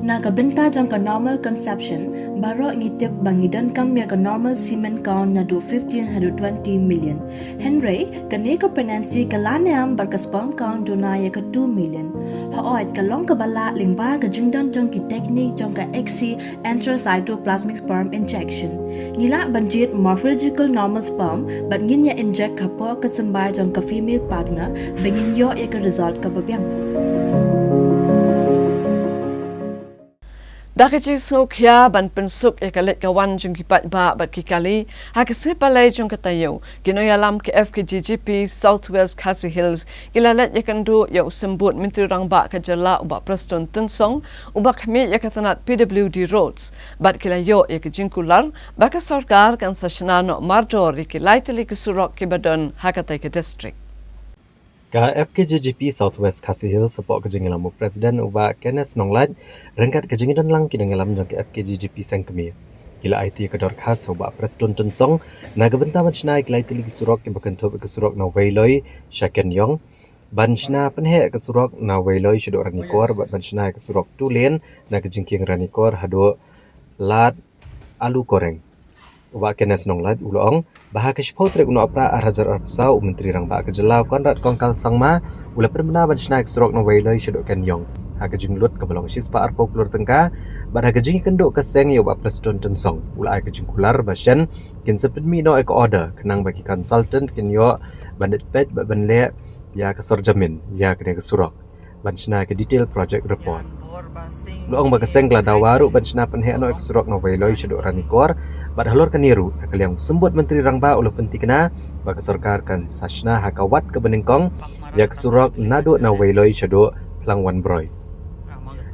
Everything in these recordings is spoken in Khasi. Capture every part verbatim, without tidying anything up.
Na ka bynta jong ka normal consumption, baroh ngi tip ba ngi donkam ïa ka normal semen count naduh fifteen haduh twenty million. Hynrei, kane ka pregnancy ka la niam bad ka sperm count duna ïa ka two million. Hooid, ka long kaba lah lyngba ka jingdon jong ki teknik jong ka X C intracytoplasmic sperm injection. Ngi lah ban jied morphological normal sperm bad ngin ïa inject hapoh ka symbai jong ka female partner ba ngin ïoh ïa ka result kaba biang. Da ka jingsngewkhia ban pynsuk ïa ka leit ka wan jong ki paidbah bad ki kali ha ka sngi Palei jong ka taïew, ki nongïalam ka F K J G P South West Khasi Hills ki la leit ïakynduh ïa u Symbud Myntri Rangbah ka jylla u Bah Prestone Tynsong, uba khmih ïa ka tnat P W D Roads, bad ki la ïoh ïa ka jingkular ba ka sorkar kan sa shna noh mardor ïa ki lai tylli ki surok kiba don ha katei ka district. Ka F K J G P South West Khasi Hills, hapoh ka jingïalam u President u Bah Kenneth Nonglait, ryngkat ka jingdon lang ki nongïalam jong ka F K J G P seng kmie, ki la aiti ïa ka dorkhas ha u Bah Prestone Tynsong na ka bynta ban shna ïa ki lai tylli ki surok kiba kynthup ïa ka surok na Weiloi sha Kenjong, ban shna pynheh ïa ka surok na Weiloi shaduh Ranikor, bad ban shna ïa ka surok two lane na ka jingkieng Ranikor haduh Lad Alukoreng. U Bah Kenneth Nonglait u la ong ba ha ka shiphew tarik u Nohprah ar hajar arphew saw, u Myntri Rangbah ka jylla u Conrad Kongkal Sangma u la pynbna ban shna ïa ka surok na Weiloi shaduh Kenjong ha ka jinglut kaba long shispah arphew klur tyngka, bad ha ka jingïakynduh ka seng ïa u Bah Prestone Tynsong u la ai ka jingkular ba shen kin sa pynmih noh ïa ka order khnang ba ki consultant kin ïoh ban leit peit bad ban leh ïa ka sorjamin ïa kane ka surok ban shna ïa ka detail project report. U la ong ba ka seng ka la dawa ruh ban shna pynheh noh ïa ka surok na Weiloi shaduh Ranikor, bad halor kane ruh, na ka liang u Symbud Myntri Rangbah u la pynthikna ba ka sorkar kan sa shna ha ka wat kaba nyngkong ïa ka surok naduh na Weiloi shaduh Phlangwanbroi.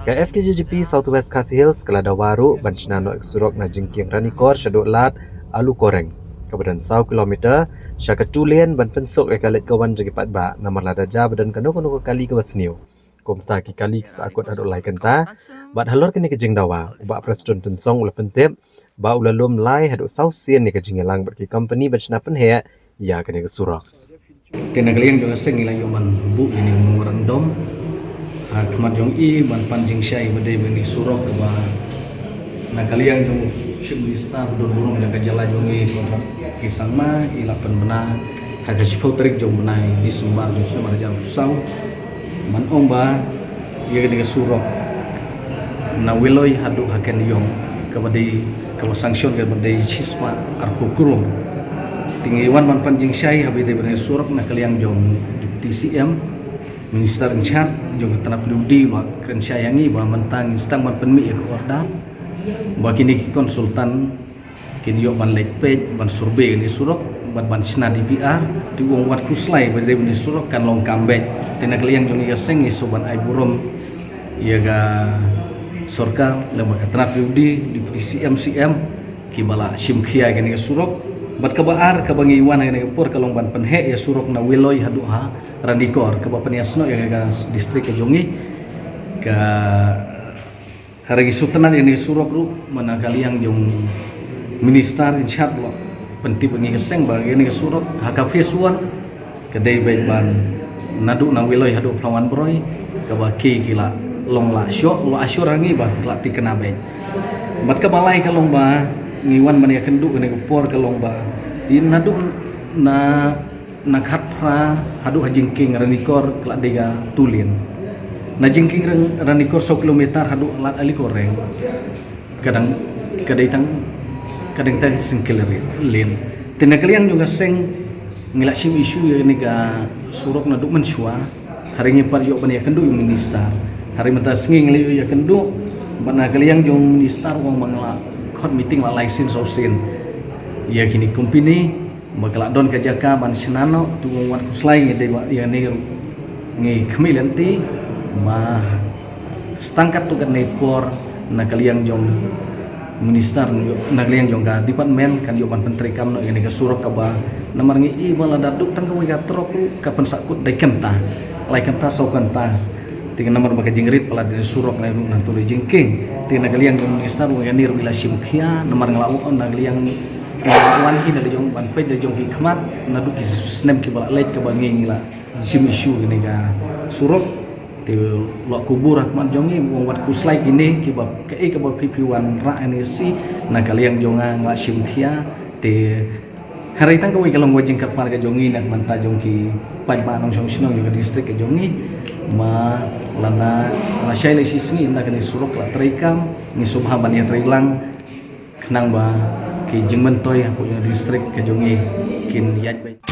Ka F K J G P South West Khasi Hills ka la dawa ruh ban shna noh ïa ka surok na jingkieng Ranikor shaduh Lad Alukoreng, kaba don saw kilometer, sha ka two lane ban pynsuk ïa ka leit ka wan jong ki paidbah, namar lada jia ba don kano kano ka kali kaba sniew, kumta ki kali ki sa kut haduh lai kynta. Bad halor kane ka jingdawa, u Bah Prestone Tynsong u la pyntip ba u la lum lai haduh saw sien ïa ka jingïalang bad ki company ban shna pynheh ïa kane ka surok. Te na ka liang jong ka seng ngi la ïoh ban buh ïa ine i memorandum ha khmat jong i ban pan jingshai ba dei ba ine i surok kaba na ka liang jong u Chief Minister ba don burom jong ka jylla jong ngi, Conrad K Sangma, i la pynbna ha ka shiphew tarik jong u bnai December jong u snem ar hajar arphew saw, ban ong ba ïa kane ka surok na Weiloi haduh ha Kenjong kaba dei, kaba sanction kaba dei shispah arphew klur. Te ngi wan ban pan jingshai haba ïadei bad ine i surok na ka liang jong Deputy C M, Minister in charge jong ka tnat P W D, ba kren shai ïa ngi ba mynta ngin sdang ban pynmih ïa ka order ba kine ki consultant kin ïoh ban leit peit, ban survey ine i surok, bad ban shna D P R. Te u ong wat khuslai ba ine i surok kan long kam beit. Te na ka liang jong ngi ka seng ngi sngewbha ban ai burom ïa ka sorkar, lem bad ka tnat P W D, Deputy C M, C M, kiba la shim khia ïa kane ka surok. Bad kaba ar kaba ngi wan ha kane ka por ka long ban pynheh ïa surok na Weiloi haduh ha Ranikor, kaba pynïasnoh ïa ka district ka jong ngi. Ka Haba ngi sngewtynnat ïa kane ka surok ruh, mynta ka liang jong u Minister in charge ruh u la pyntip ïa ngi ka seng ba ïa kane ka surok ha ka phase one ka dei beit ban naduh na Weiloi haduh Phlangwanbroi, kaba ki, ki la long la shoh, la assure ïa ngi ba ki la thikna beit. Bad kaba lai ka long ba ngi wan ban ïakynduh kane ka por ka long ba ïa naduh na na Khatphra haduh ha jingkieng Ranikor ka la dei ka two lane. Na jingkieng Ran-, Ranikor saw kilometer haduh Lad Alukoreng ka dang, ka dei tang, ka dang tang single lane. Te na ka liang jong ka seng ngi la shim issue ïa kane ka surok naduh mynshuwa. Hynrei ngi pat ïoh ban ïakynduh ïa u Minister. Hynrei mynta ka sngi ngi la ïoh ïakynduh bad na ka liang jong u Minister u ong ba ngi la khot meeting la lai sien saw sien ïa kine ki company. Ba ka la don ka jaka ban shna noh, te u ong wat khuslai, ngi dei ba ïa kane ruh ngi khmih lynti ba tang katto katne por na ka liang jong u Minister, na ka liang jong ka department kan ïoh ban pyntreikam noh ïa kane ka surok kaba, namar ngi i ba lada duk tang kawei ka trok ruh ka pynsahkut da i kynta, lai kynta, saw kynta. Te namar ba ka jingrit palat ïa kane ka surok na ruh nangta da i jingkieng. Te na ka liang jong u Minister u ong ïa kane ruh ngi la shim khia, namar nga la wan, na ka liang nga la wan hi na la jong ban peit la jong ki khmat naduh ki snem kiba la leit kaba ngi, ngi la shim issue ïa kane ka surok. Te lok kubur ha khmat jong ngi, wong wat khuslai kine kiba kaei kaba phi phi wanrah ïa ine shi na ka liang jong nga, nga shim khia. Te hynrei tang kawei ka long kawei jingkyrpad ka jong ngi na ka bynta jong ki paidbah nongshong shnong jong ka district ka jong ngi, ma lada la shai la shi sngi ynda kane surok la treikam, ngi sngewbha ban ïatreilang khnang ba ki jingmyntoi hapoh jong ka district ka jong ngi kin ïaid beit.